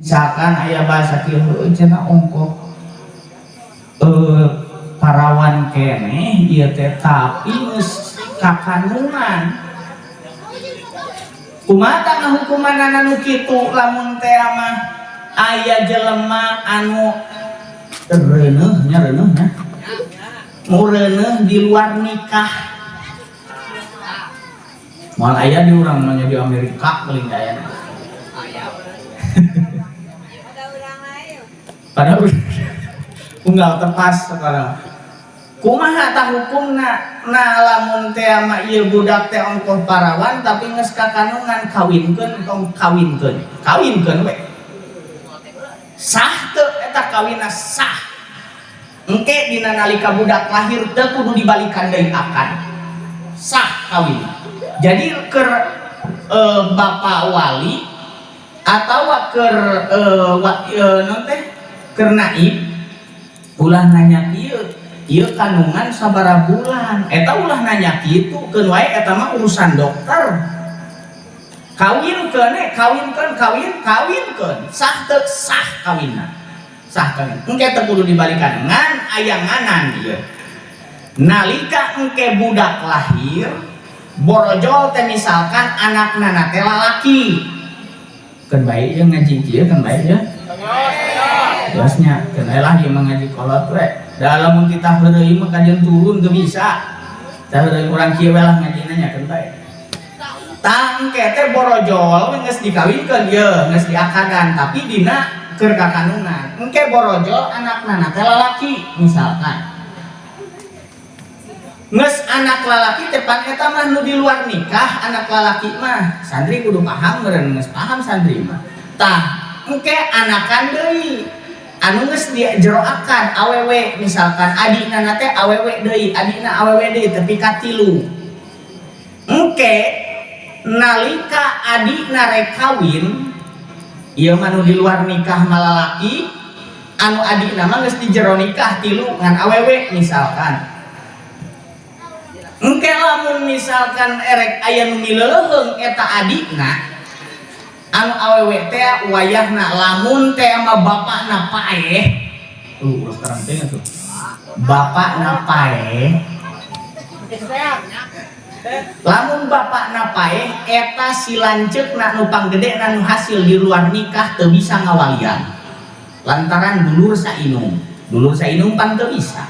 Misalkan aya bahasa kieu heueuh cenah ongkoh parawan keneh ieu teh tapi geus kakandungan. Kumaha tah ngahukumanana nu kitu lamun teh mah aya jelema anu reuneuh nya reuneuh nya. Nu reuneuh di luar nikah. Moal aya di urang mah di Amerika paling aya. Padahal unggal tepas sekarang. Kumaha tah hukumna? Nah lamun teh mah ieu budak teh ongkoh parawan tapi geus kakandungan kawinkeun tong kawinkeun. Kawinkeun we. Sah teu eta kawinna sah. Engke dina nalika budak lahir teu kudu dibalikan deui akad. Sah kawin. Jadi keur bapak wali atawa keur naon teh keur naib ulah nanya kieu ieu kandungan sabaraha bulan eta ulah nanya kitu keun wae eta mah urusan dokter. Kawinkeun kawinkeun kawin kawinkeun sah teu sah kawinna sah kawin engke teu kudu dibalikan ngan aya nganan ieu nalika engke budak lahir borojol teh misalkan anakna teh lalaki keun bae ieu ngaji kieu keun bae ieu terusnya keun bae lah ieu mah ngaji kolot we da lamun titah heureuy mah kajeun turun teu bisa tah heureuy urang kieu we lah ngajina nya keun bae tah engke teh borojol we geus dikawinkeun ieu geus diakadan tapi dina keur kakandungan engke borojol anakna teh lalaki misalkan geus anak lalaki teh pan eta mah nu di luar nikah anak lalaki mah santri kudu paham meureun geus paham santri mah tah engke anakan deui anu geus di jero akad awewe misalkan adina teh awewe deui adina awewe deui tepi ka tilu engke nalika adina rek kawin ieu mah nu di luar nikah mah lalaki anu adina mah geus di jero nikah tilu ngan awewe misalkan engke lamun misalkan erek aya nu mileuleung eta adina anu awewe teh wayahna lamun teh mah bapakna paeh ulah terang teh atuh bapakna paeh lamun bapakna paeh eta si lanceukna nu panggedena nu hasil di luar nikah teu bisa ngawalian lantaran dulur sainum pan teu bisa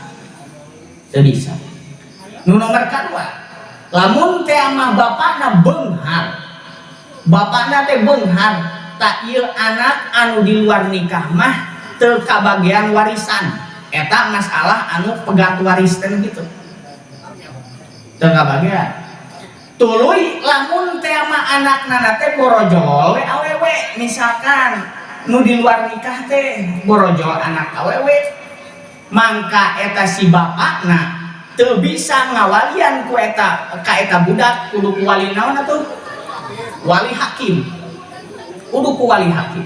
nu nomor kadua lamun teh mah bapakna beunghar bapakna teh beunghar tak ieu anak anu di luar nikah mah teu kabagian warisan eta masalah anu pegat waris teh gitu teu kabagian tuluy lamun teh mah anakna teh borojol we awewe misalkan nu di luar nikah teh borojol anak awewe mangka eta si bapakna teu bisa ngawalian ku eta ka eta budak kudu ku wali naon atuh wali hakim kudu ku wali hakim.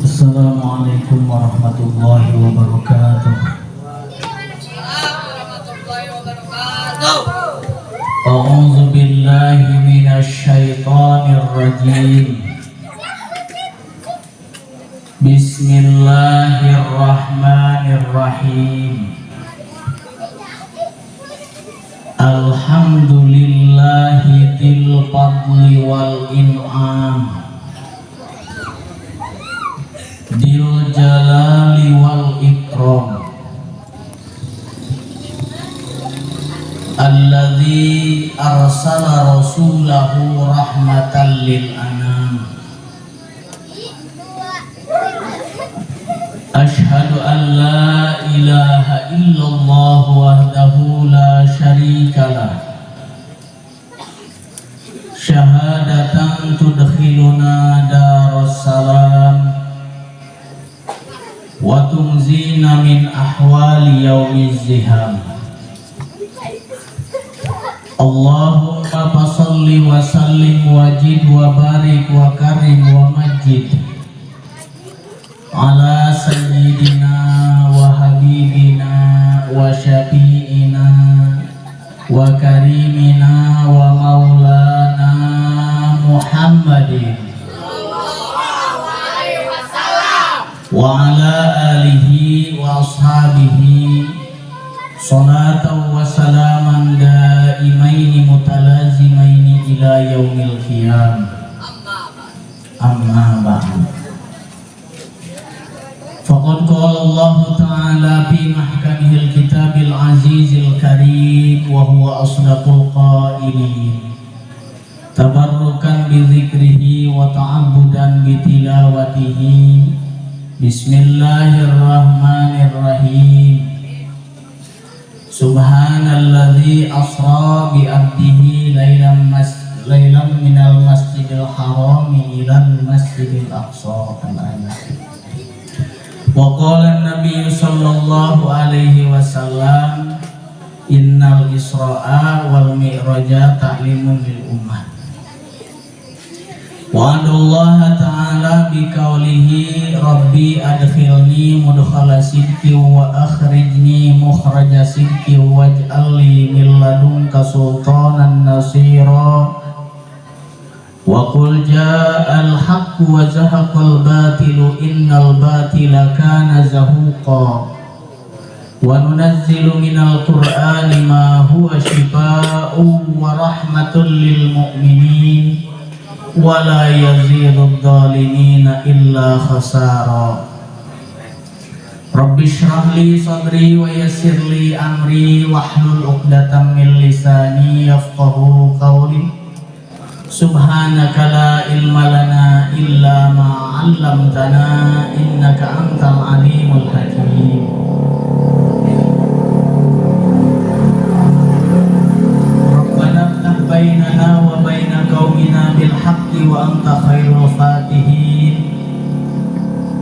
Assalamualaikum warahmatullahi wabarakatuh. A'udzu billahi minasy syaithanir rajim. Bismillahirrahmanirrahim. Alhamdulillahi dzil fadli wal in'am dzil jalali wal ikram alladzi arsala rasulahu rahmatan lil anam. Asyhadu an la ilaha illallah wahdahu la syarikalah syahadatan tudkhiluna darussalam wa tunzina min ahwali yaumiz ziham. Allahumma fasholli wa sallim wajid wa barik wa karim wa majid Ala sayyidina wa habibina wa syafi'ina wa karimina wa maulana Muhammadin wa ala alihi wa ashabihi salatan wa salaman daimaini mutalazimaini ila yaumil qiyam. Amma ba'du. Faqad qala Allah Ta'ala fi mahkamihil kitabil azizil karim wa huwa asdaqul qailin. Tabarrukan bi dzikrihi wa ta'abbudan bi tilawatihi. Bismillahirrahmanirrahim. Subhanalladzi asra bi abdihi lailan minal masjidil harami ilal masjidil aqsa, al-ayat. Wa qala an-nabiy sallallahu alaihi wasallam, innal isra'a wal mi'raja ta'limun lil ummah. Wa Allah ta'ala biqaulihi, rabbi adkhilni mudkhala sidqi wa akhrijni mukhraja sidqi waj'al li min ladunka sultanan nasira. Wa qul ja'al haqqu wa zahaqal batilu innal batila kana zahuqa. Wa nunazzilu minal qur'ani ma huwa shifaa'un wa rahmatun lil mu'minin wa la yazidud dhalimina illa khasara. Rabbi shrah li sadri wa yassir li amri wahlul 'uqdatam min lisani yafqahu qawli. Subhanaka la ilma lana illa ma 'allamtana innaka antal alimul hakim. Rabbana iftah bainana wa baina qaumina bil haqqi wa anta khairul fatihin.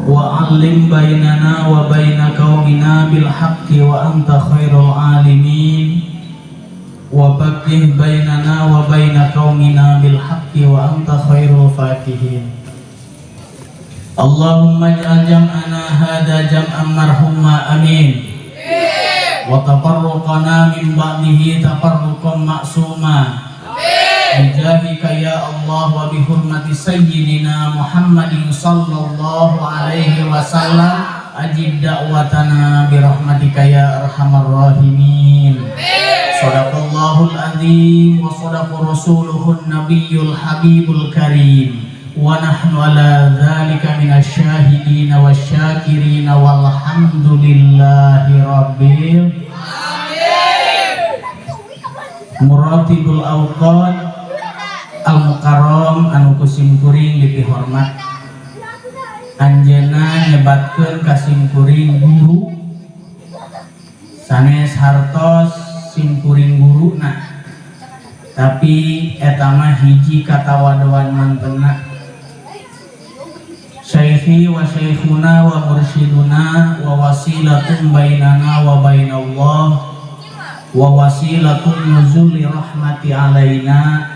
Wa 'allim bainana wa baina qaumina bil haqqi wa anta khairul alimin. Wa faqih bainana wa baina qaumina bil haqqi wa anta khairul fatihin. Allahumma ij'al jam'ana hadha jam'an marhuma, amin. Wa tafarruqana min ba'dihi tafarruqan ma'suma. Bijahika ya Allah wa bihurmati sayyidina Muhammadin sallallahu alaihi wasallam, ajib da'watana birahmatika ya arhamar rahimin. Sadaqallahul azim wa sadaqa rasuluhun nabiyyul habibul karim wa nahnu ala dzalika minasyahidin wasyakirin walhamdulillahi rabbil. Muratibul awqat al mukarram anu ku simkuring dipihormat, anjeunna nyebatkeun ka simkuring guru, sanes hartos simkuring guruna, tapi eta mah hiji katawaduan mantena. Syaikhi wa syaikhuna wa mursyiduna wa wasilatun bainana wa bainallah wa wasilatun nuzuli rahmati alaina,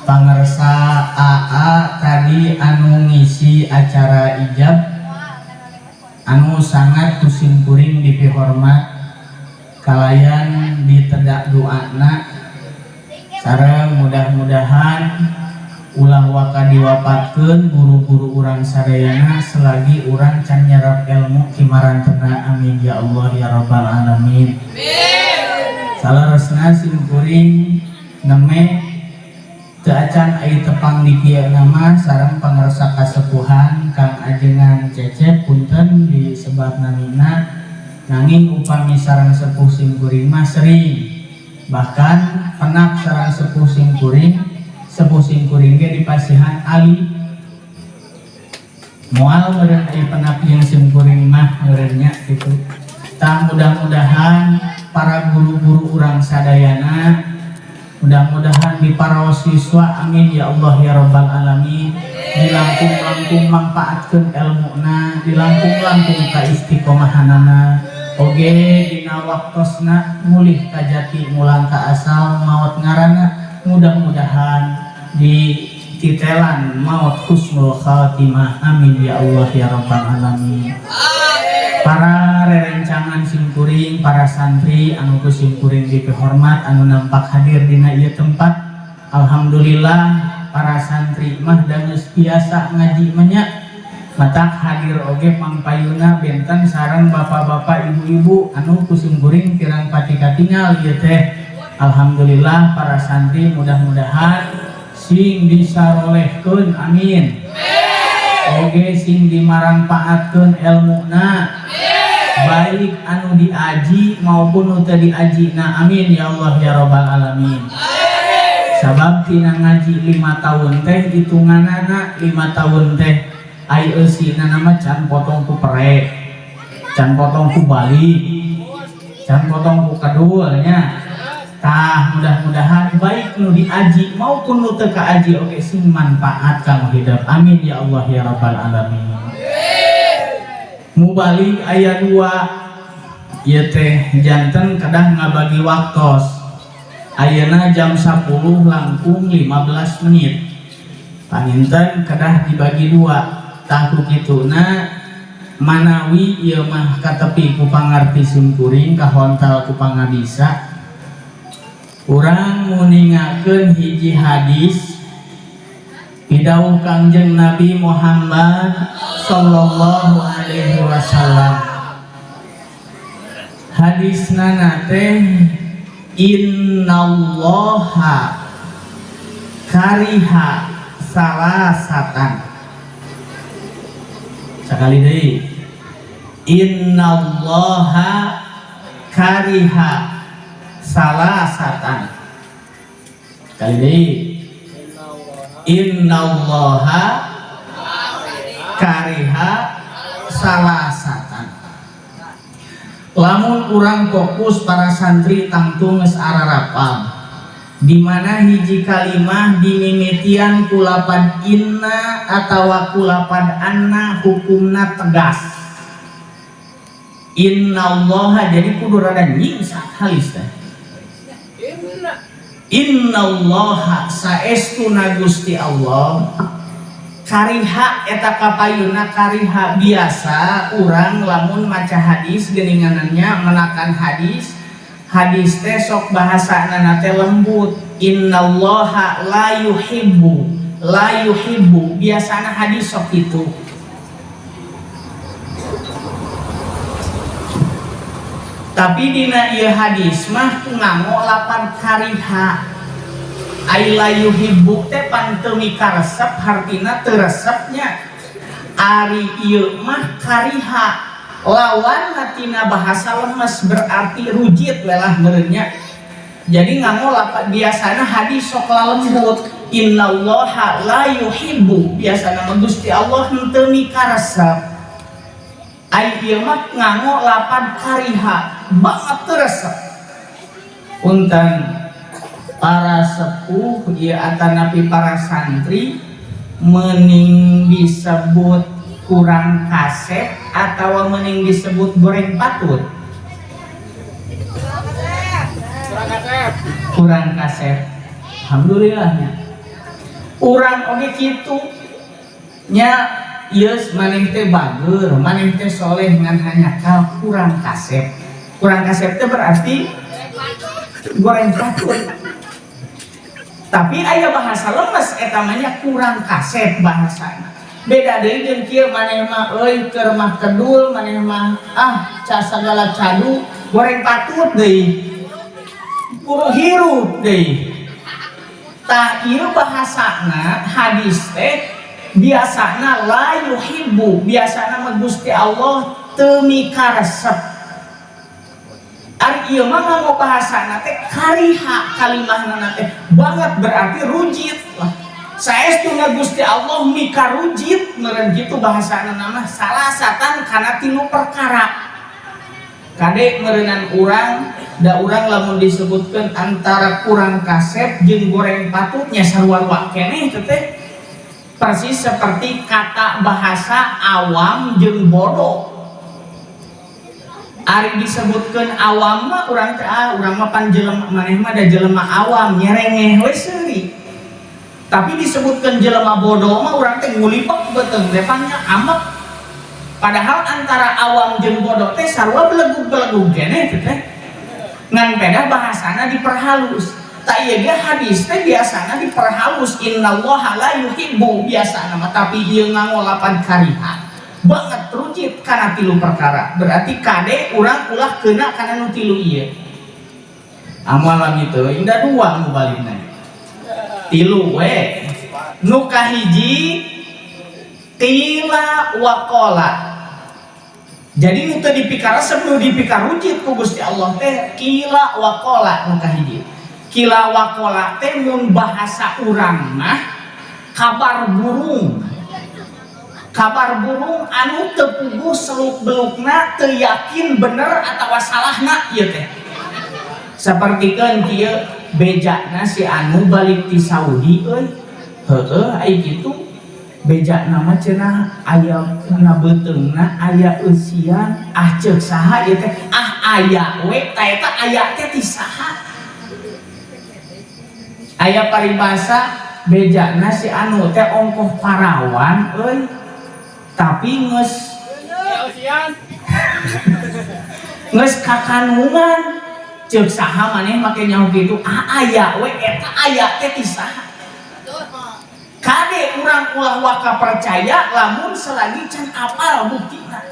pangersa AA tadi anu ngisi acara ijab, anu sangat ku simkuring dipihormat kalayan ditedak doana sareng mudah-mudahan ulah waka diwafatkeun guru-guru urang sadayana selagi urang can nyerap ilmu kimarantena, amin ya Allah ya rabbal alamin. Saleresna simkuring neme teu acan ai tepang di kieu nama sareng pangersa kasepuhan Kang Ajengan Cecep, punten disebat namina, nanging upami sareng sepuh simkuring mah sering, bahkan penak sareng sepuh simkuring. Sepuh simkuring ge dipasihan ali moal meureun ai penak jeung simkuring mah meureun nya kitu. Tah, mudah-mudahan para guru-guru urang sadayana mudah-mudahan di para siswa, amin ya Allah ya rabbal alamin, dilangkung-langkung manfaatkeun ilmuna, dilangkung-langkung ka istiqomahanana oge dina waktosna mulih ka jati, mulang ka asal, maot ngaranna mudah-mudahan di dititelan maut husnul khatimah. Amin ya Allah ya rabbal alamin. Para rerencangan simkuring, para santri anu ku simkuring dipihormat anu nampak hadir dina ieu tempat, alhamdulillah para santri mah da geus biasa ngaji mah nya, matak hadir oge pangpayuna benten sareng bapak-bapak, ibu-ibu anu ku simkuring kirang pati katingal ieu teh. Alhamdulillah para santri mudah-mudahan sing disarolehkeun, amin. Oge sing dimarangpaatkeun elmuna, baik anu diaji maupun nu teu diajina, amin ya Allah ya rabbal alamin. Sabab tina ngaji 5 tahun teh hitunganana 5 tahun teh ai eusina mah can potong ku perek, can potong ku balik, can potong ku kedul nya. Tah mudah-mudahan baik nu diaji maupun nu teu kaaji oge sing manfaat kanggo hidup, amin ya Allah ya rabbal alamin. Mubalig aya 2 ieu teh janten kedah ngabagi waktos. Ayeuna jam 10 langkung 15 menit, panginten kedah dibagi 2. Tah ku kituna manawi ieu mah katepi ku pangarti simkuring, kahontal ku pangabisa, urang nguningakeun hiji hadis pidawuh Kangjeng Nabi Muhammad sallallahu alaihi wasallam. Hadisna teh innallaha kariha salasatan. Sekali deui, innallaha kariha salasatan. Sekali deui, innallaha kariha salasatan. Lamun urang fokus para santri tangtu geus ararapal di mana hiji kalimah dimimitian kulapan inna atawa kulapan anna hukumna tegas. Innallaha jadi kudu rada nyingsak halis teh. Innallaha saestuna Gusti Allah kariha eta kapayuna kariha. Biasa urang lamun maca hadis geuninganannya menakan hadis, hadis teh sok bahasana teh lembut, innallaha la yuhibbu, la yuhibbu, biasana hadis sok itu. Tapi dina ieu hadis mah nganggo lapan kariha. Ai la yuhibbu teh pan teu mikaresep, hartina teu resepnya. Ari ieu mah kariha lawan tina bahasa lemes berarti rujit lelah meureunnya. Jadi nganggo lapan biasana hadis sok lembut, innallaha la yuhibbu, biasana mah Gusti Allah henteu mikaresep. Ai ieu mah nganggo lapan kariha banget teu resep. Punten para sepuh ieu atanapi para santri, mending disebut kurang kasep atau mending disebut goreng patut? Kurang kasep. Kurang kasep. Alhamdulillahnya. Urang oge kitu nya, ieu maneh teh bager, maneh teh soleh ngan hanya kal kurang kasep. Kurang kasep teh berarti goreng patut. Tapi aya bahasa lemes eta mah nya kurang kasep bahasana. Beda deui jeung kieu, maneh mah euy keur mah kedul, maneh mah ah sagala cadu, goreng patut deui. Buru hirup deui. Tah ieu bahasana hadis teh biasana la yuhibbu, biasana mah Gusti Allah teu mikaresep. Ari ieu mah nganggo bahasana teh kariha, kalimahna teh banget berarti rujit lah. Saestuna Gusti Allah mikarujit meureun kitu bahasana mah salasatan kana tilu perkara. Kade meureunan urang da urang lamun disebutkeun antara kurang kasep jeung goreng patutnya sarua keneh teh. Persis seperti kata bahasa awam jeung bodoh. Ari disebutkeun awam mah urang teh ah urang mah pan jelema, maneh mah da jelema awam nyerengeh we seuri. Tapi disebutkan jelema bodoh mah urang teh ngulipek beuteung teh nya amek. Padahal antara awam jeung bodoh teh sarua belegug-belegug keneh teh teh. Ngan beda bahasana diperhalus. Tah, ieu ge hadis teh biasana diperhalus, innallaha la yuhibbu biasana mah, tapi ieu nganggo lapan kariha banget rujit kana tilu perkara. Berarti kade urang ulah kena kana nu tilu ieu. Amalan itu indah dua nu balikna. Tilu we. Nu kahiji, qila waqala. Jadi nu teu dipikaresep, nu dipikarujit ku Gusti Allah teh qila waqala nu kahiji. Qila waqala teh mun bahasa urang mah kabar burung. Kabar burung anu teu puguh seluk belukna, teu yakin bener atawa salahna ieu teh. Sapertikeun kieu, bejana si anu balik ti Saudi euy. Heueuh, ai kitu bejana mah cenah aya na beuteungna aya eusian. Ah, ceuk saha ieu teh? Ah, aya we. Ta eta aya teh ti saha? Aya paribasa bejana si anu teh ongkoh parawan euy, tapi geus geus kakandungan. Ceuk saha maneh make nyaho kitu? Ah, aya we. Eta aya teh ti saha? Kade urang ulah waka percaya lamun selagi can apal buktina.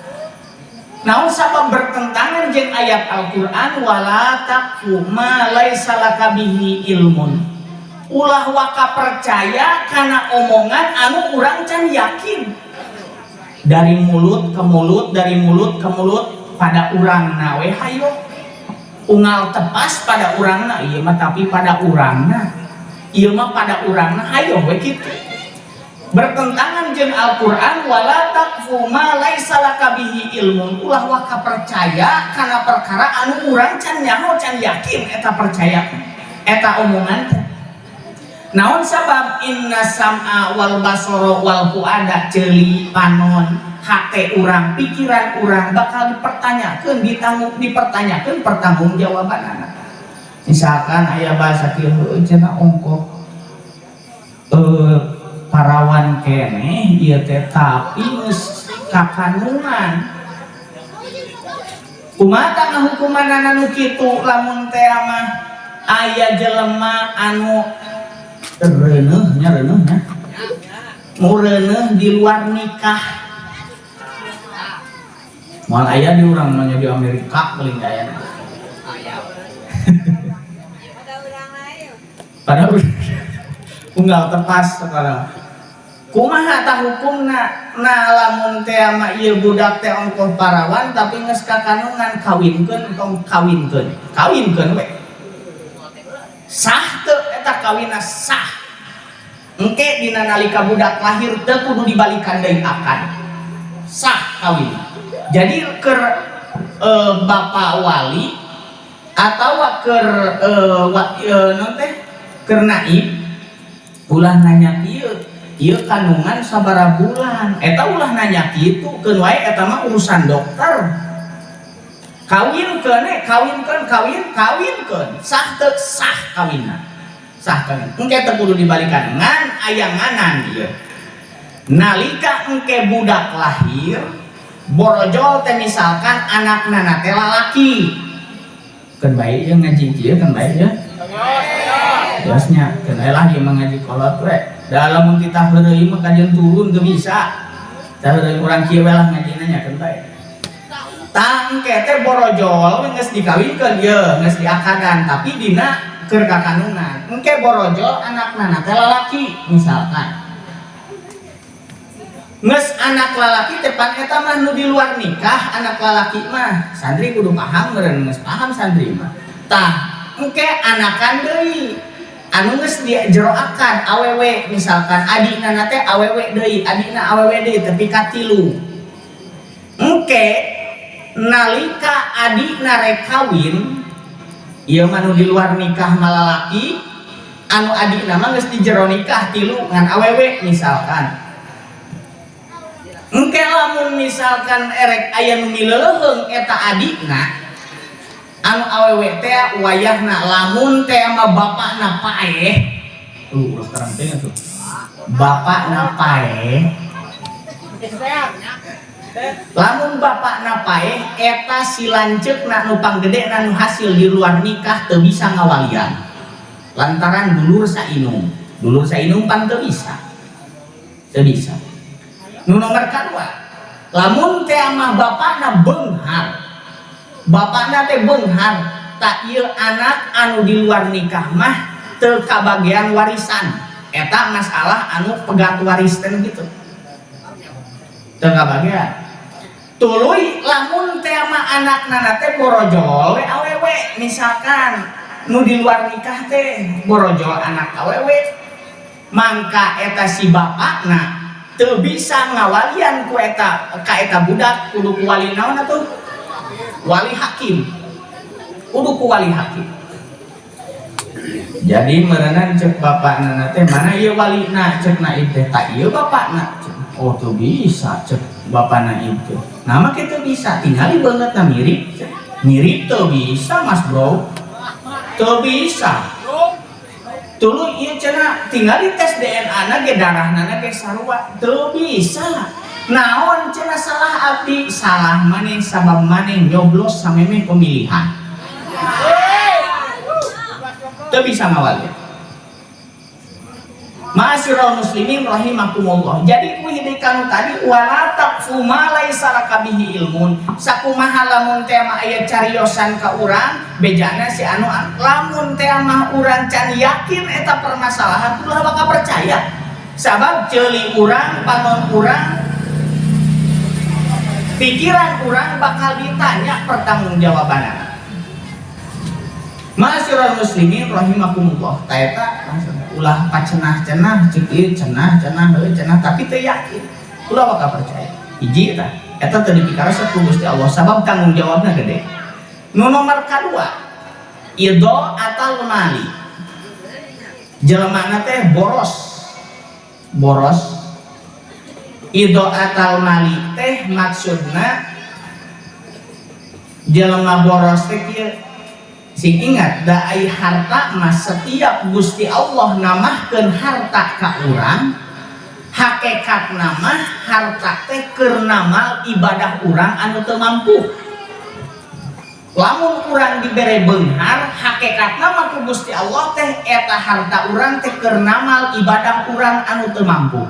Naon sabab? Bertentangan jeung ayat Al-Qur'an, wala taqfu ma laisa laka bihi ilmun. Ulah waka percaya kana omongan anu urang can yakin. Dari mulut ke mulut, dari mulut ke mulut, pada urangna we hayo unggal tepas pada urangna ieu mah, tapi pada urangna ieu mah, pada urangna hayo we kitu. Bertentangan jeung Al-Qur'an, wala taqfu ma laisa laka bihi ilmun. Ulah waka percaya kana perkara anu urang can nyaho, can yakin eta percaya eta omongan teh. Naon sabab? Inna sam'a wal basara wal fuada, ceuli, panon, hate urang, pikiran urang bakal dipertanyakeun, ditanggung, dipertanyakeun pertanggungjawabanana. Misalkan aya bahasa kieu, heueuh cenah ongkoh parawan keneh ieu teh, tapi geus kakandungan. Kumaha tah ngahukumanana nu kitu? Lamun teh mah aya jelema anu reuneuh nya, reuneuh nya, nu reuneuh di luar nikah. Moal aya di urang mah, di Amerika paling aya. Ada orang lain. Pada unggal tepas sekarang. Kumaha tah hukumna? Nah, lamun teh mah ieu budak teh ongkoh parawan tapi geus kakandungan, kawinkeun tong kawinkeun? Kawinkeun we. Sah teu eta kawinna? Sah. Engke dina nalika budak lahir teu kudu dibalikan deui akad. Sah kawin. Jadi keur bapak wali atau keur naon teh, keur naib, ulah nanya kieu, ieu kandungan sabaraha bulan. Eta ulah nanya kitu, keun wae, eta mah urusan dokter. Kawinkeun eh, kawinkeun, kawin, kawinkeun. Sah teu? Sah kawinna, sah kawin. Engke teu kudu dibalikan, ngan aya nganan ieu. Nalika engke budak lahir, borojol teh, misalkan anakna teh lalaki. Keun bae ieu ngaji kieu, keun bae ya. Jelasnya keun bae lah ieu mah ngaji kolot we. Da lamun titah heureuy mah kajeun turun teu bisa. Tah, heureuy urang kieu we lah ngajina nya, keun bae. Tah, engke teh borojol geus dikawinkeun ieu, geus diakadan, tapi dina keur kakandungan. Engke borojol anakna teh lalaki misalkan. Geus anak lalaki teh pan eta mah nu di luar nikah anak lalaki mah. Santri kudu paham meureun, geus paham santri mah. Tah, engke anakan deui anu geus di jero akad awewe, misalkan adikna teh awewe deui, adikna awewe deui, tepi ka tilu. Engke nalika adikna rek kawin, ieu mah nu di luar nikah mah lalaki, anu adikna mah geus di jero nikah tilu ngan awewe misalkan. Engke lamun misalkan erek aya nu mileuleung eta adikna anu awewe teh, wayahna lamun teh mah bapakna paeh, ulah terang teh tuh. Bapakna paeh. Lamun bapakna paeh, eta si lanceukna nu panggedena nu hasil di luar nikah teu bisa ngawalian lantaran dulur sainung. Dulur sainung pan teu bisa, teu bisa. Nu nomor kadua, lamun teh mah bapakna beunghar, bapakna teh beunghar, tah ieu anak anu di luar nikah mah teu kabagian warisan. Eta masalah anu pegat waris teh gitu, teu kabagian. Tuluy lamun teh mah anakna teh borojol we awewe, misalkan nu di luar nikah teh borojol anak awewe, mangka eta si bapakna teu bisa ngawalian ku eta ka eta budak, kudu ku wali naon atuh? Wali hakim, kudu ku wali hakim. Jadi meureunan cek bapakna teh, "Mana ieu walina?" Cek naib teh, "Tah, ieu bapakna." "Oh, tuh bisa," cek bapakna itu. Nama kita bisa tinggali banget na mirip mirip. Tuh bisa, Mas Bro, tuh bisa. Tuluy ieu cenah tinggali tes DNA na ge darahna ge sarua, teu bisa. "Naon," cenah, "salah abdi?" "Salah maneh sabab maneh nyoblos samemeh pemilihan." Teu bisa ngawali. Ma'asyiral muslimin rahimakumullah. Jadi ku hidikanu tadi, wala taqfu ma laisa laka bihi ilmun. Sakumaha lamun teh mah aya cariosan ka urang, bejana si anu, lamun teh mah urang can yakin eta permasalahan, ulah bakal percaya. Sabab ceuli urang, panon urang, pikiran urang bakal ditanya pertanggungjawabanana. Ma'asyiral muslimin rahimakumullah. Ta eta ulah pacenah-cenah, cek ieu cenah cenah heuh cenah, tapi teu yakin. Ulah bakal percaya. Hiji tah, eta teu dipikaresep ku Gusti Allah sabab tanggung jawabna gede. Nu nomor kadua, idha'atul mali. Jelema teh boros. Boros. Idha'atul mali teh maksudna jelema boros teh kieu. Sing ingat da ai harta mah, setiap Gusti Allah namahkeun harta ka urang, hakikat nama harta teh keur ngamal ibadah urang anu teu mampu. Lamun urang dibere beunghar, hakikatna mah ku Gusti Allah teh eta harta urang teh keur ngamal ibadah urang anu teu mampu.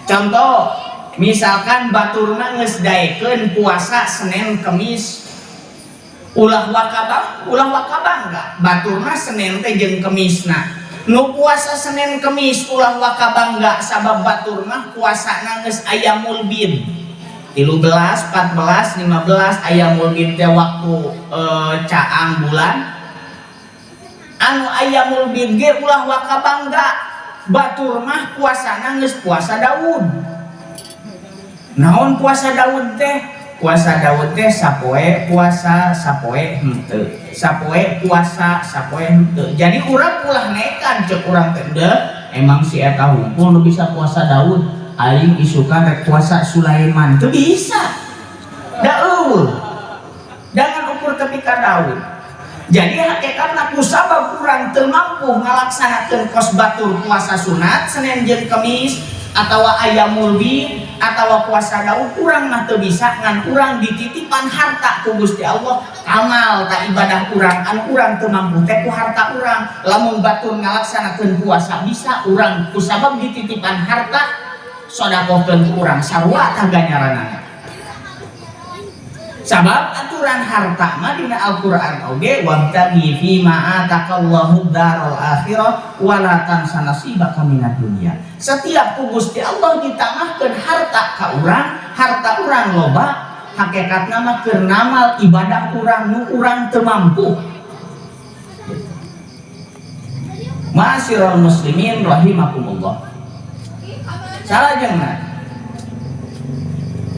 Contoh, misalkan baturna geus daekeun puasa Senin Kemis, ulah waka bang, ulah waka bangga. Baturna Senin teh jeung Kemisna. Nu puasa Senin Kemis ulah waka bangga, sabab batur mah puasana geus ayamul bid. 13, 14, 15 ayamul bid teh waktu caang bulan. Anu ayamul bid ge ulah waka bangga. Batur mah puasana geus puasa Daud. Naon puasa Daud teh? Puasa Daud teh sapoe puasa, sapoe henteu, sapoe puasa, sapoe henteu. Jadi urang ulah nekat, cek urang teh, "Deh, emang si eta hungkul nu bisa puasa Daud, aing isukan rek puasa Sulaiman." Teu bisa da euweuh, jangan ukur tepi ka Daud. Jadi hakikatna kusabab urang teu mampu ngalaksanakeun kos batur puasa sunat Senin jeung Kemis atau ayamul bid atau puasa Daud, urang mah teu bisa, ngan urang dititipan harta ku Gusti Allah, amal tak ibadah urang anu urang teu mampu teh ku harta urang. Lamun batur ngalaksanakeun puasa bisa, urang kusabab dititipan harta sodakohkeun ku urang sarua tah ganjaranana. Sabab aturan harta mah dina Al-Qur'an oge, wabtaghi fima atakallahu daral akhirah wala tansa nasibaka minad dunya. Setiap ku Gusti Allah ditamahkeun harta ka urang, harta urang loba, hakikatna mah keur ngamal ibadah urang nu urang teu mampu. Ma'asyiral muslimin rahimakumullah. Salajengna,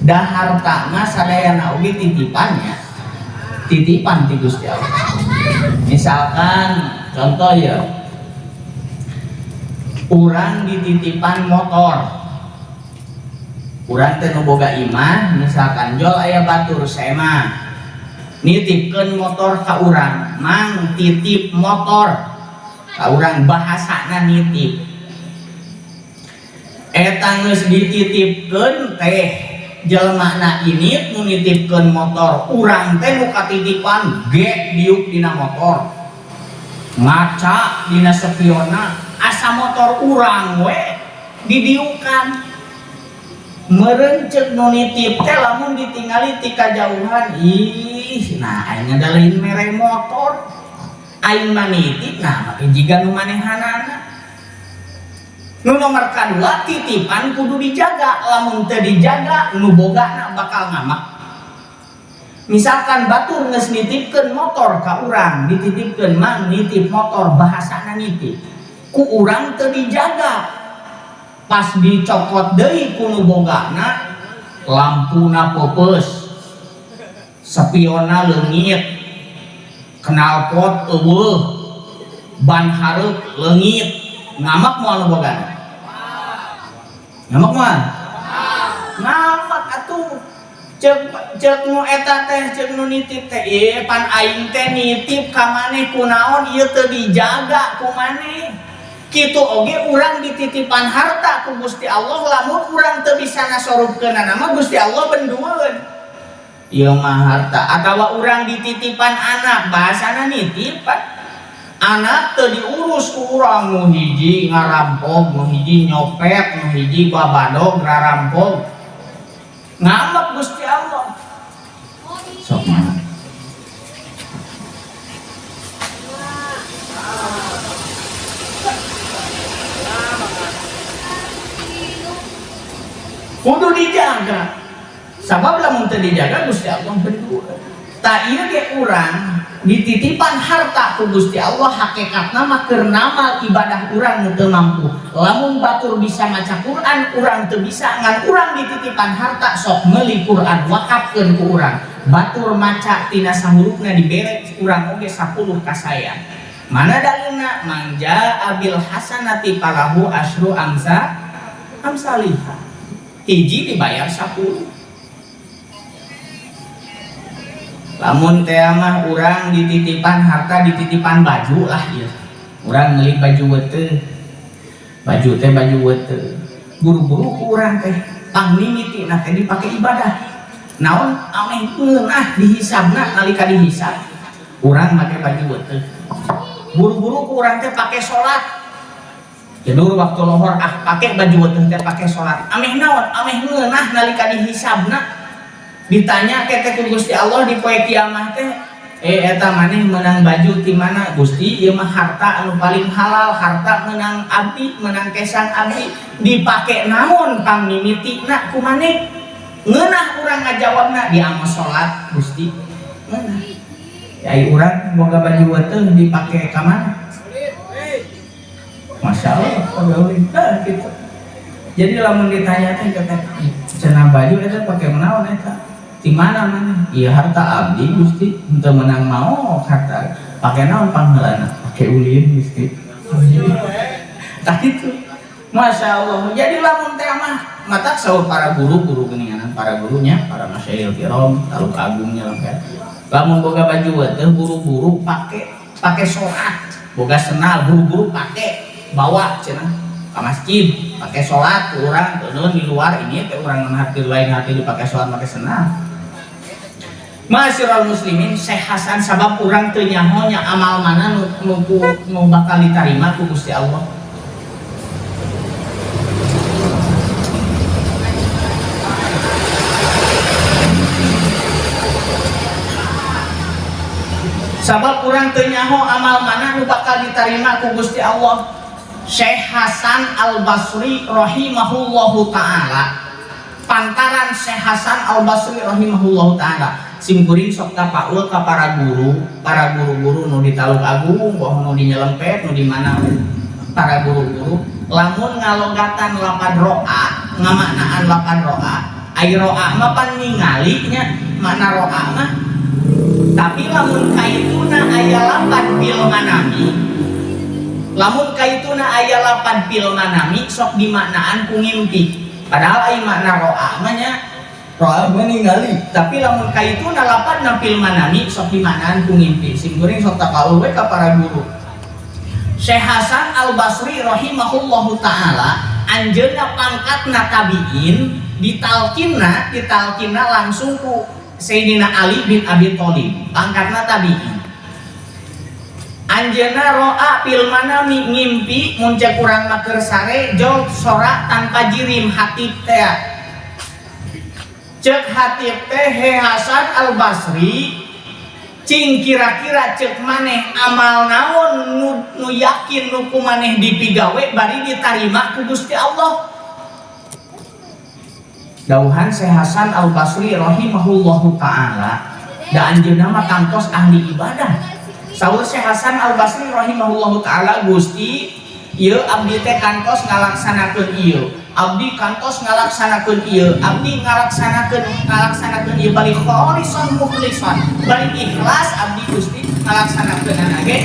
da harta mah sadayana oge titipannya, titipan ti Gusti Allah. Misalkan contoh ya, urang dititipan motor, urang teh nu boga imah, misalkan jol aya batur sema nitipkeun motor ka urang, "Mang, titip motor ka urang." Bahasana nitip. Eta geus dititipkeun teh jelema ini nu nitipkeun motor urang teh nu katitipan ge diuk dina motor ngaca dina spionna asa motor urang we didiukan meureun ceuk nu nitip teh lamun ditingali ti kajauhan ih nah aing da lain mere motor aing mah nitip nah make jiga nu manehanana. Nu nomor kadua titipan kudu dijaga, lamun teu dijaga nu bogana bakal ngamak. Misalkan batur geus nitipkeun motor ka urang, dititipkeun mang nitip motor bahasana nitip. Ku urang teu dijaga. Pas dicokot deui ku nu bogana lampuna peupeus, spionna leungit, knalpot eueuh, ban hareup leungit. Ngamak moal nu bogana? Ngamak moal? Ngamak atuh. Ceuk nu eta teh ceuk nu nitip teh ieu pan aing teh nitip ka maneh kunaon ieu teu dijaga ku maneh. Kitu oge urang dititipan harta ku Gusti Allah lamun urang teu bisa nasorupkeunana mah Gusti Allah bendueun. Ieu mah harta atawa urang dititipan anak bahasana nitipan. Anak teu diurus ku urang nu hiji ngarampok, nu hiji nyopet, nu hiji babadog rarampok. Ngambek Gusti Allah. Sok mana? Kudu dijaga. Sabab lamun teu dijaga Gusti Allah bendueun. Tah ieu ge urang dititipan harta ku Gusti Allah hakikatna mah keur ngamal ibadah urang nu teu mampu. Lamun batur bisa maca Quran, urang teu bisa ngan urang dititipan harta sok meuli Quran wakafkeun ku urang. Batur maca tina sahurufna dibere urang oge 10 kasaya. Mana dalilna? Manja abil hasanati falahu asyru amsaliha. Hiji dibayar 10. Lamun teh mah urang dititipan harta, dititipan baju lah ieu. Urang meuli baju weteu. Baju teh baju weteu. Buru-buru ku urang teh pangmimitina teh dipake ibadah. Naon ameh ngeunah dihisabna nalika dihisab. Urang make baju weteu. Buru-buru ku urang teh pake salat. Tidur waktu lohor ah pake baju weteu teh pake salat. Ameh naon? Ameh ngeunah nalika dihisabna. Ditanya ke teh ku Gusti Allah di poe kiamah teh, eta maneh meunang baju ti mana? Gusti ieu mah harta anu paling halal, harta meunang abdi, meunang kesang abdi, dipake naon pangmimitina ku maneh? Ngeunah urang ngajawabna di amos salat Gusti. Ngeunah. Ya ai urang boga baju weteu dipake ka mana? Masya Allah, pagaulin. Nah, gitu. Jadi lamun ditanya teh kata cenah baju eta pake naon eta? Di mana mana? Iya harta abdi Gusti, henteu menang mau harta. Pake naon pangheulana? Pake ulin Gusti. Tah kitu. Masya Allah. Jadi lamun teh mah matak saur para guru-guru geuninganan para gurunya, para masyayikh kiram, taluk agungnya lah. Lamun boga baju teh buru-buru pake sholat, boga senal buru-buru pake bawa cenah ka masjid, pake sholat urang teuneun di luar ini teh urang hati lain hati dipake sholat pake senal. Ma'asyiral muslimin, Syekh Hasan sabab urang teu nyaho nya amal mana nu bakal ditarima ku Gusti Allah. Sabab urang teu nyaho amal mana nu bakal ditarima ku Gusti Allah. Syekh Hasan Al-Basri rahimahullahu taala. Pantaran Syekh Hasan Al-Basri rahimahullahu taala simkuring sok tapaul ka para guru, para guru-guru nu di Taluk Agung, boh nu di Nyelempet, nu di mana para guru-guru lamun ngalogatan lapan roa, ngamaknaan lapan roa, ai roa mah pan ningali nya makna roa mah. Tapi lamun kaituna aya lapan fil manami, lamun kaituna aya lapan fil manami sok dimaknaan ku ngimpi. Padahal ai makna roa mah nya roa mah ningali, tapi lamun kaituna lapan fil manami sok dimaknaan ku ngimpi. Simkuring sok tapaul we ka para guru. Syekh Hasan Al-Basri rahimahullahu taala Anjeunna pangkatna tabiin, ditalkinna ditalkinna langsung ku Sayyidina Ali bin Abi Thalib, pangkatna tabiin. Anjeunna ro'a fil manami, ngimpi, mun cek urang mah keur sare jol sora tanpa jirim, hatib teh. Cek hatib teh, "He Hasan Al Basri, cing kira-kira cek maneh amal naon nu yakin nu ku maneh dipigawe bari ditarima ku Gusti Allah?" Dauhan Syekh Hasan Al Basri rahimahullahu taala, da anjeunna mah tangtos ahli ibadah. Saur Syekh Hasan Al Basri rahimahullahu taala, "Gusti, ieu abdi teh kantos ngalaksanakeun ieu, abdi kantos ngalaksanakeun ieu, abdi ngalaksanakeun ngalaksanakeun ieu bari kholisan mukhlisan, bari ikhlas abdi, Gusti, ngalaksanakeun ge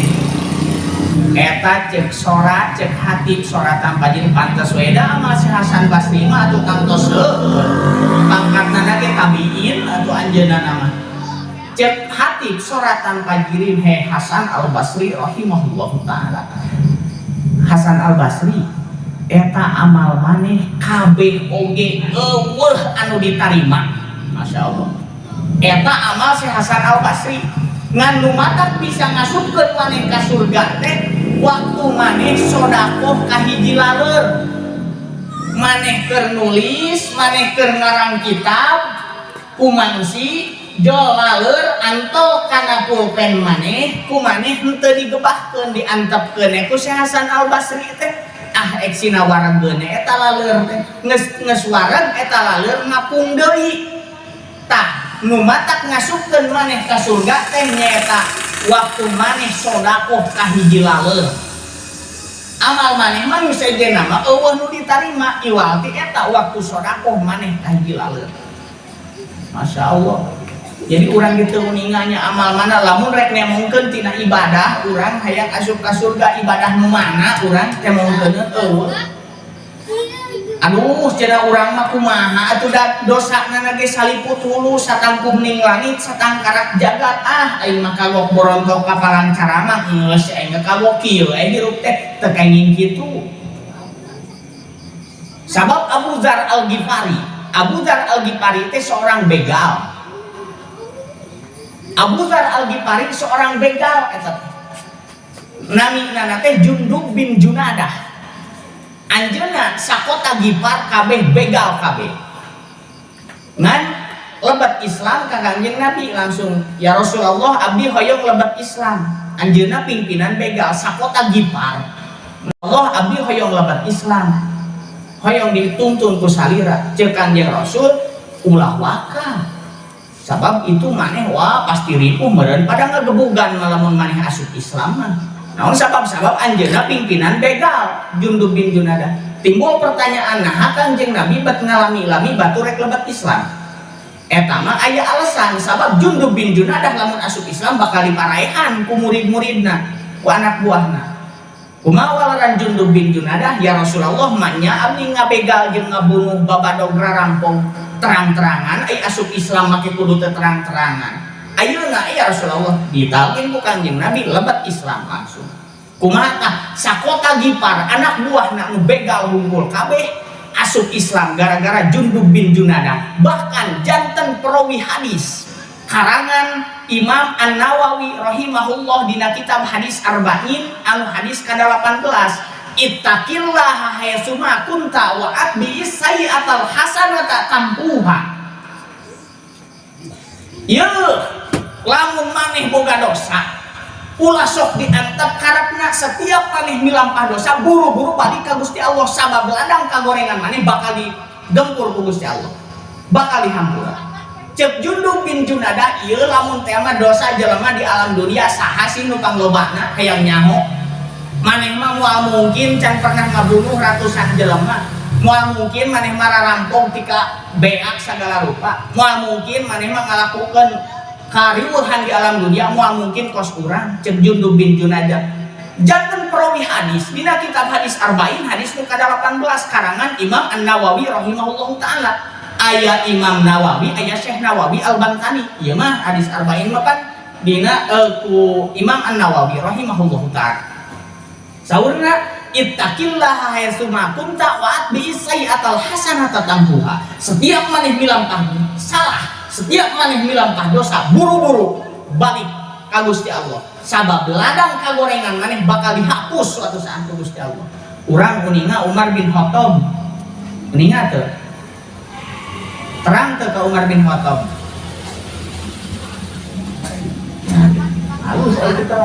eta." Cek sora, cek hati sora tanpa jirim, pantes we da amal si Hasan Basri mah atuh kantos seueur, pangkatna ge tabiin atuh anjeunna mah. Cek hati sora tanpa jirim, "He Hasan Al Basri rahimahullahu taala, Hasan Al Basri, eta amal maneh kabeh oge euweuh anu ditarima." Masya Allah, eta amal si Hasan Al Basri. Ngan nu matak bisa ngasupkeun maneh ka surga teh waktu maneh sodakoh ka hiji laleur. Maneh keur nulis, maneh keur ngarang kitab, kumangsi jol laleur antol kana pulpen maneh, ku maneh henteu digebahkeun, diantepkeun ku si Hasan Al Basri teh. Ah, eksina waregeun eta laleur teh, geus geus wareg eta laleur, ngapung deui. Tah, nu matak ngasupkeun maneh ka surga teh nyaeta waktu maneh sodakoh ka hiji laleur. Amal maneh mah nu sejenna mah euweuh nu ditarima iwal ti eta waktu sodakoh maneh ka hiji laleur. Masya Allah. Jadi urang gitu uninganya amal mana lamun rek nemongkeun tina ibadah urang hayang asup ka surga, ibadah nu mana urang temongkeun euweuh. Aduh, cenah urang mah, kumaha atuh, da dosana ge saliput hulu satangkub ning langit satangkarak jagat. Ah, aing mah kagok borontok kapalang caramang, geus aing mah kagok kieu aing hirup teh, teu kenging kitu. Sabab Abu Dzar Al Ghifari, Abu Dzar Al Ghifari teh seorang begal. Abu Dzar Al Ghifari seorang begal eta teh. Nami nana teh Jundub bin Junadah. Anjeunna sakota Gifar kabeh begal kabeh. Ngan lebet Islam ka Kangjeng Nabi langsung, "Ya Rasulullah, abdi hoyong lebet Islam." Anjeunna pimpinan begal sakota Gifar. "Allah, abdi hoyong lebet Islam. Hoyong dituntun ku salira." Ceuk Kangjeng Rasul, "Ulah waka. Sabab itu maneh wah pasti ripuh meureun, pada ngagebugan lamun maneh asup Islam mah." Naon sabab? Sabab anjeunna pimpinan begal, Jundub bin Junadah. Timbul pertanyaan, nah Kangjeng Nabi bet ngalami-lami batur rek lebet Islam. Eta mah aya alasan, sabab Jundub bin Junadah lamun asup Islam bakal diparaehan ku murid-muridna, ku anak buahna. Kumaha waleran Jundub bin Junadah? "Ya Rasulullah, manya abdi ngabegal jeung ngabunuh, babadog, rarampok terang-terangan, ai asup Islam make kudu teu terang-terangan. Ayeuna ya Rasulullah." Ditalkin ku Kangjeng Nabi, lebet Islam langsung. Kumaha tah? Sakota Gifar anak buahna nu begal hungkul kabeh asup Islam gara-gara Jundub bin Junadah. Bahkan janten perawi hadis karangan Imam An-Nawawi rahimahullah dina kitab Hadis Arba'in anu hadis ka-18, "Ittaqillaha haitsuma kunta wa atbi'is sayyi'atal hasanata tamhuha." Yeuh, lamun maneh boga dosa, ulah sok diantep karepna. Setiap maneh milampah dosa, buru-buru balik ka Gusti Allah, sabab ladang kagorengan maneh bakal digempur ku Gusti Allah, bakal dihampura. Cek Jundub bin Junadah, "Ieu lamun teh mah dosa jelema di alam dunia saha sih nu panglobana? Hayang nyaho. Maneh mah moal mungkin can pernah ngabunuh ratusan jelema, moal mungkin maneh mah rarampok tika beak segala rupa, moal mungkin maneh mah ngalakukeun kariweuhan di alam dunia, moal mungkin kos urang." Cek Jundub bin Junadah, janten perawi hadis dina kitab Hadis Arba'in hadis nu ka-18 karangan Imam An-Nawawi rahimahullahu taala. Aya Imam Nawawi, aya Syekh Nawawi Al-Bantani. Ieu mah Hadis Arba'in mah pan dina ku Imam An-Nawawi rahimahullahu taala. Saurna Ittaqillaha haitsuma kunta wa atbi'is sayyi'atal hasanata tamhuha. Setiap maneh milampah salah, setiap maneh milampah dosa, buru-buru balik ka Gusti Allah. Sabab ladang kagorengan maneh bakal dihapus suatu saat ku Gusti Allah. Urang uninga Umar bin Khattab. Uninga teu? Terang teu ka Umar bin Khattab? Nah, halus aya kita.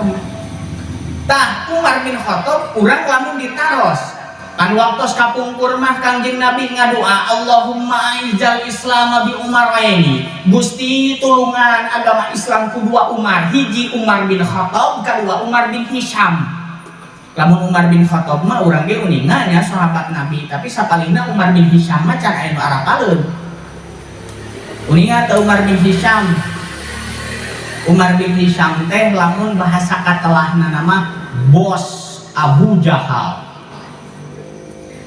Tah Umar bin Khattab urang lamun ditaros kan waktos kapungkur mah Kangjeng Nabi ngadua, "Allahumma a'izzal Islam bi Umaraini." Gusti, tulungan agama Islam ku dua Umar, hiji Umar bin Khattab, kedua Umar bin Hisham. Lamun Umar bin Khattab mah urang ge uninga nya, sahabat Nabi, tapi sapalihna Umar bin Hisham mah can aya nu arapaleun. Uninga teu Umar bin Hisham? Umar bin Hisham teh lamun bahasa katelahna nama bos Abu Jahal.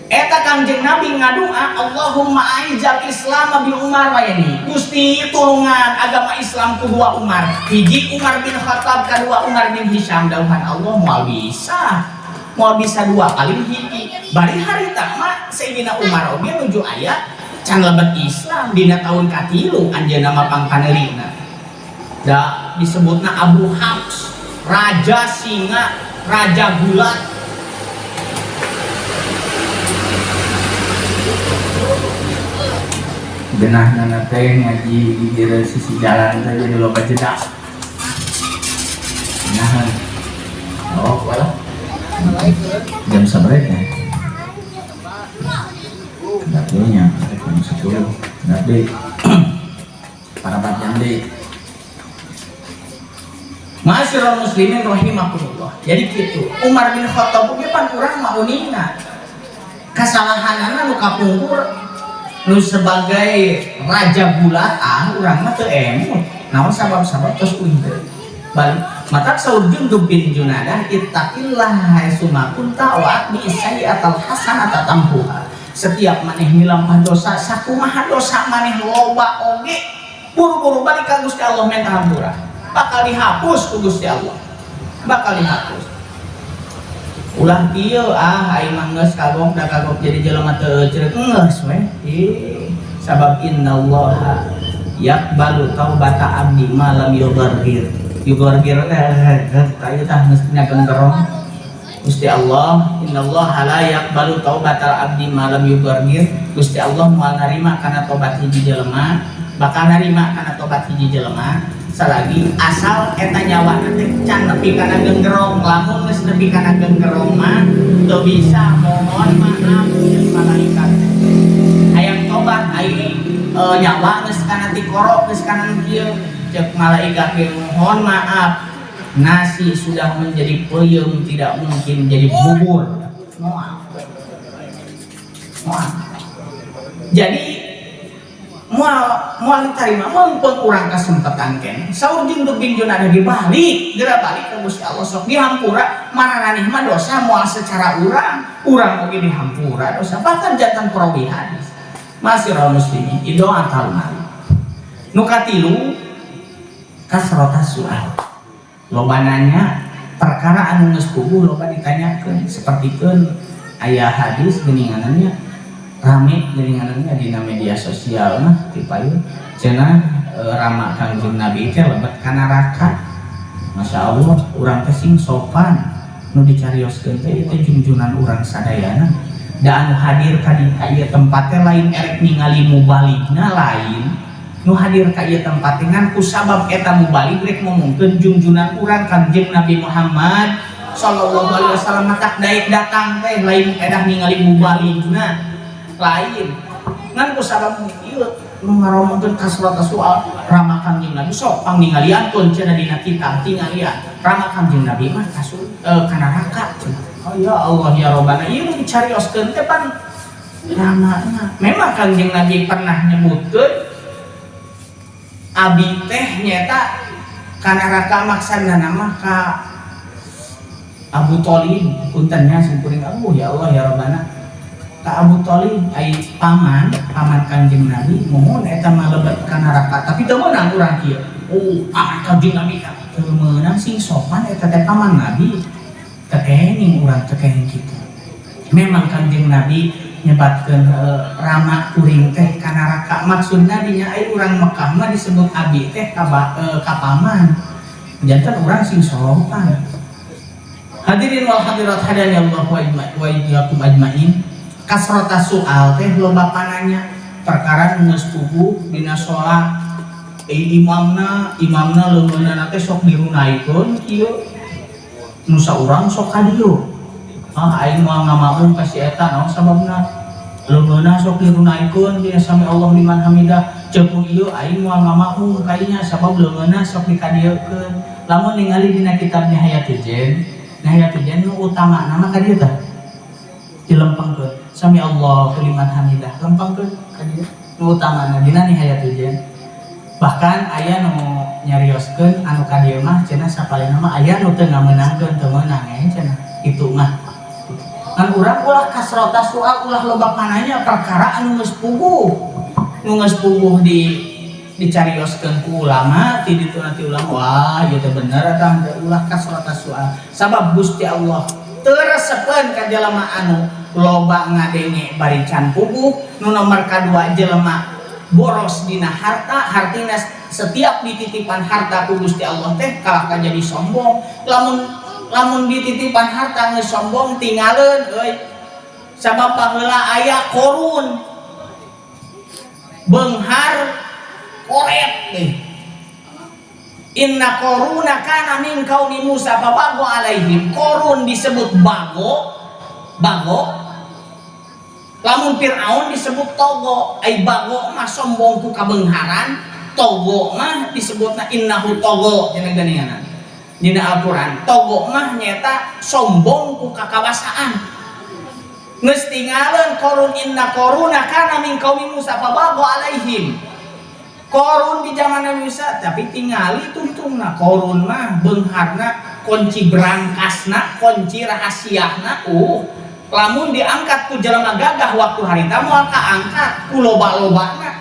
Eta Kangjeng Nabi ngadua, "Allahumma a'izzal Islam bi Umar ini." Gusti, tulungan agama Islam ku dua Umar, hiji Umar bin Khattab, kedua Umar bin Hisham. Dawuhan Allah, moal bisa, moal bisa dua, paling hiji. Bari harita mah Sayyidina Umar oge nuju aya can lebet Islam, dina tahun katilu anjeunna mah pangpaneulina. Da disebutna Abu Hafs, raja singa, raja gulat. Genah teh ngaji di kira sisi jalan teh jadi loba jeda. Nah, oh, walah. Jam sabaraha ya? Dapurnya jam 10. Nanti parapat jam deh. Ma'asyiral muslimin rahimakumullah. Jadi gitu. Umar bin Khattab oge pan urang mah uninga. Kasalahanana nu kapungkur nu sebagai raja gulat, ah, urang mah teu emut. Naon sabab-sabab tos uing teh. Balik matak saur Jundub bin Junadah, ittaqillah haitsuma kunta wa atbi'is sayyi'atal hasanata tamhuha. Setiap maneh milampah dosa, sakumaha dosa maneh loba oge, buru-buru balik ka Gusti Allah minta hampura. Bakal dihapus ku Gusti Allah, bakal dihapus. Ulah kieu, "Ah, aing mah geus kagok, da kagok jadi jelema teu eceuk." Geus we ih, sabab innallaha yaqbalu taubata abdi ma lam yughargir. Yughargir teh tah ieu tah geus nyagenggerong. Gusti Allah, innallaha la yaqbalu taubatal abdi ma lam yughargir. Gusti Allah moal narima kana tobat hiji jelema, bakal narima kana tobat hiji jelema salagi asal eta nyawa teh can nepi kana genggerong. Lamun geus nepi kana genggerong mah teu bisa, mohon maaf jeung malaikat hayang tobat, ai nyawa geus kana tikoro, geus kana kieu. Cek malaikat ge, "Mohon maaf, nasi sudah menjadi peyem tidak mungkin jadi bubur." Moal, moal. Jadi moal, moal diterima. Mumpung urang kesempatan keneh, saur Jundub bin Junadah, dibalik, geura balik ke Gusti Allah, sok dihampura. Mararaneh mah dosa moal secara urang, urang oge dihampura dosa, bahkan jantan perawi hadis. Ma'asyiral muslimin, idha'atul mali. Nu katilu, kasrotas soal, loba nanya. Perkara anu geus puguh loba ditanyakeun. Sapertikeun aya hadis geuninganannya rame, geuninganannya dina media sosial mah ti payun cenah, rama Kangjeng Nabi teh lebet ka neraka. Masya Allah, urang teh sing sopan, nu dicarioskeun teh ieu junjunan urang sadayana. Da anu hadir ka di ka ieu tempat teh lain erek ningali mubaligna, lain. Nu hadir ka ieu tempat teh ngan kusabab eta mubalig rek ngomongkeun junjunan urang Kangjeng Nabi Muhammad sallallahu alaihi wasallam. Matak daek datang teh lain edah ningali mubaligna, lain, ngan kusabab ieu nu ngaromongkeun kasrata soal rama Kangjeng Nabi. Sok pangningalian cenah dina kitab, tingalian rama Kangjeng Nabi mah kasul ka neraka cenah. Oh ya Allah ya Robbana, ieu nu dicarioskeun teh pan ramana. Memang Kangjeng Nabi pernah nyebutkeun abi teh nyeta ka neraka, maksana nama ka Abu Thalib. Puntennya simkuring, Abu, ya Allah ya Robbana, ka Abu Thalib ai paman, paman Kangjeng Nabi. Mohon, eta mah lebet ka neraka, tapi teu meunang urang kieu, "Oh, paman Kangjeng Nabi ka." Teu meunang, sing sopan, eta teh paman Nabi. Teu kenging urang, teu kenging kitu. Memang Kanjeng Nabi nyebatkeun rama kuring teh ka neraka, maksudna dinya ai urang Mekah mah disebut abi teh ka paman. Janten urang sing sopan. Hadirin wal hadirat hadani Allah wa iyyakum ajmain. Kasrota soal teh loba pananya perkara nu geus puguh dina salat. Imamna imamna leungeunna teh sok dirunaikeun kieu. Nu saurang sok ka dieu. Ah, aing moal ngamakmum ka si eta, naon sababna? Leungeunna sok dirunaikeun dina sami Allah liman hamidah. Ceuk ieu aing moal ngamakmum ka ieu sabab leungeunna sok dikadieukeun. Lamun ningali dina kitab Nihayatul Jen, Nihayatul Jen nu utama nama ka dieu tah. Dilempengkeun sami Allahu liman hamidah, lempengkeun ka dieu nu utamana dina Nihayatul Jen. Bahkan aya nu nyarioskeun anu ka dieu mah cenah sapalihna mah aya nu teu ngamenangkeun, teu meunang cenah kitu mah. Ngan urang ulah kasrota soal, ulah loba pananya perkara anu geus puguh. Nu geus puguh di dicarioskeun ku ulama, ti ditu nanti ulama, wah ieu teh bener eta henteu, ulah kasrota soal. Sabab Gusti Allah teu resepeun ka jelema anu loba ngadenge bari can puguh. Nu nomor kadua jelema boros dina harta, hartina setiap dititipan harta ku Gusti Allah teh kalah ka jadi sombong. Lamun lamun dititipan harta geus sombong tingaleun euy. Sabab baheula aya Korun beunghar koret nih. Inna Koruna kana min qaumi Musa fabago alaihim. Korun disebut bago, bago. Lamun Fir'aun disebut togo, ai bago mah sombong ku kabeungharan, togo mah disebutna innahu togo cenah geuningan. Dina Al-Qur'an, togo mah nyeta sombong ku kakawasaan. Geus tingaleun Korun, inna Koruna kana min qaumi Musa fabago alaihim. Korun di zaman Nabi Musa, tapi tingali tungtungna Korun mah beungharna kunci berangkasna, kunci rahasiana, lamun diangkat ku jelema gagah waktu harita moal kaangkat ku loba-lobana.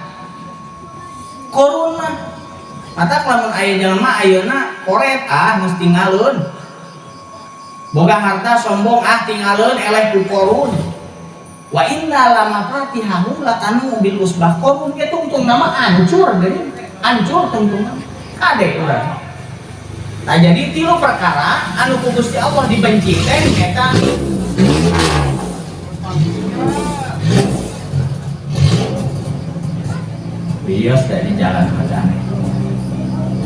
Korun mah matak lamun aya jelema ayeuna koret ah geus tinggalun. Boga harta sombong ah tinggalun eleh ku Korun. Wa inna lama fatihahu latanu bil usbah. Korun ge tungtung nama hancur geuning. Hancur tungtung nama. Kade urang. Nah jadi tilu perkara anu ku Gusti Allah dibenci teh eta bios dari jalan aneh.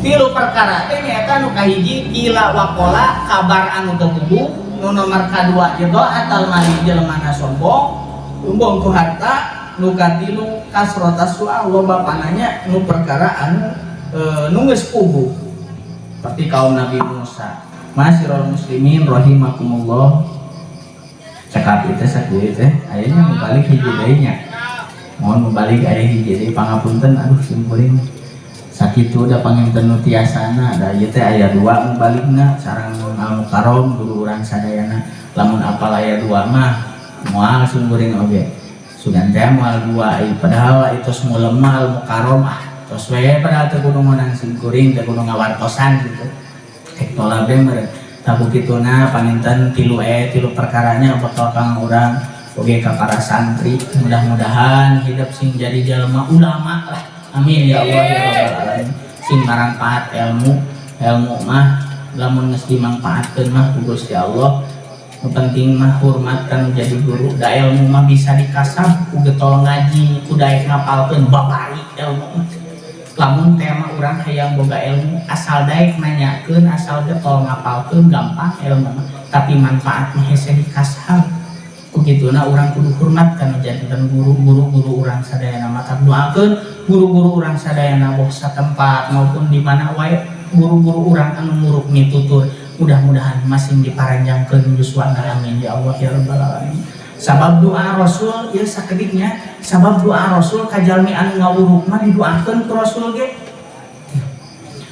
Tilu perkara teh nyaeta nu kahiji kila wakola kabar anu teu puguh, nu nomor kadua idhaatul mali jelema sombong, sombong ku harta, nu katilu kasrota soal loba pananya nu perkara anu nu geus puguh. Seperti kaum Nabi Musa. Masyiral muslimin rahimakumullah. Cekap itu sakieu teh aya mubalik hiji deui nya. Mohon mubalik aya hiji deui, pangapunten aduh simkuring sakitu da panginten nu tiasana da ieu teh aya dua mubalikna sareng Al Mukarrom guru urang sadayana. Lamun apal aya dua mah moal simkuring oge. Sugan teh moal dua ieu padahal itu semua lemah Al Mukarrom ah tos we padahal teu kudu meunang simkuring teu kudu ngawartosan gitu. Cek tolab we meureun. Tabu kituna panginten tilu tilu perkaranya bakal kang urang oge ka para santri mudah-mudahan hidup sing jadi jelema ulama lah. Amin ya Allah ya rabbal alamin. Sing marangpaat ilmu, ilmu mah lamun geus dimangpaatkeun mah ku Gusti Allah. Nu penting mah hormat kan jadi guru. Da ilmu mah bisa dikasab ku getol ngaji, ku daek ngapalkeun babari ilmu mah. Lamun tema urang hayang boga ilmu asal daek nanyakeun, asal getol ngapalkeun gampang ilmu mah. Tapi manfaat mah hese dikasab. Ku kituna urang kudu hormat kana janten guru-guru guru urang sadayana, maka doakeun guru-guru urang sadayana boh satempat maupun di mana wae guru-guru urang anu muruk mitutur mudah-mudahan masing diparanjangkeun yuswana, amin ya Allah ya rabbal alamin. Sabab doa Rasul ieu sakediknya, sabab doa Rasul ka jalmi anu ngawuruk mah didoakeun ku Rasul ge.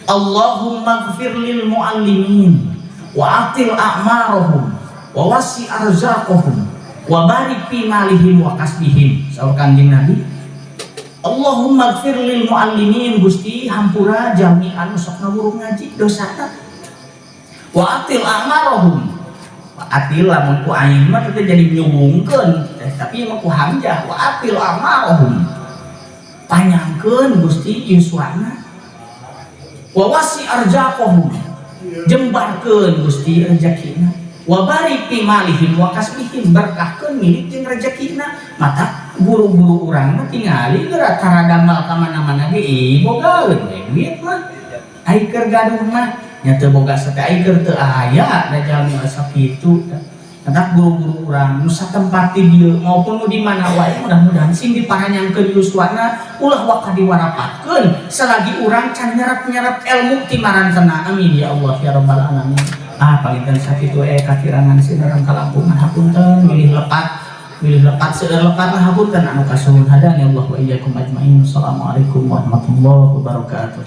Allahumma gfir lil muallimin wa atil a'marahum wa wasi arzaqahum wa barik fi malihim wa kasbihim. Saur Kangjeng Nabi, Allahumma gfir lil muallimin, Gusti hampura jalmi anu sok ngawuruk ngaji dosana. Wa atil a'marahum Atil lamun ku ain mah teh jadi nyubungkeun teh, tapi mah ku hamzah. Wa atil a'marahum, panjangkeun Gusti yuswana. Wa wasi arzaqahum, jembarkeun Gusti rezekina. Wa barik fi malihim wa kasbihim, berkahkeun milik jeung rezekina. Mata guru-guru urang mah tingali geura tara damal ka mana-mana ge, ih, bogaeun we duit mah. Ai keur gaduh mah nya teu boga sate, ai keur teu aya da jalmi sakitu. Matak guru-guru urang nu satempat di dieu maupun nu di mana wae, mudah-mudahan sing diparanjangkeun yuswana, ulah waka diwarapatkeun selagi urang can nyerap-nyerap ilmu ti marantena. Amin ya Allah ya rabbal alamin. Ah, panginten sakitu kakirangan sinareng kalangkungan, hapunten bilih lepat, bilih lepat, seueur lepat lah, hapunten anu kasuhun. Hadani Allah wa iyyakum ajmain. Assalamualaikum warahmatullahi wabarakatuh.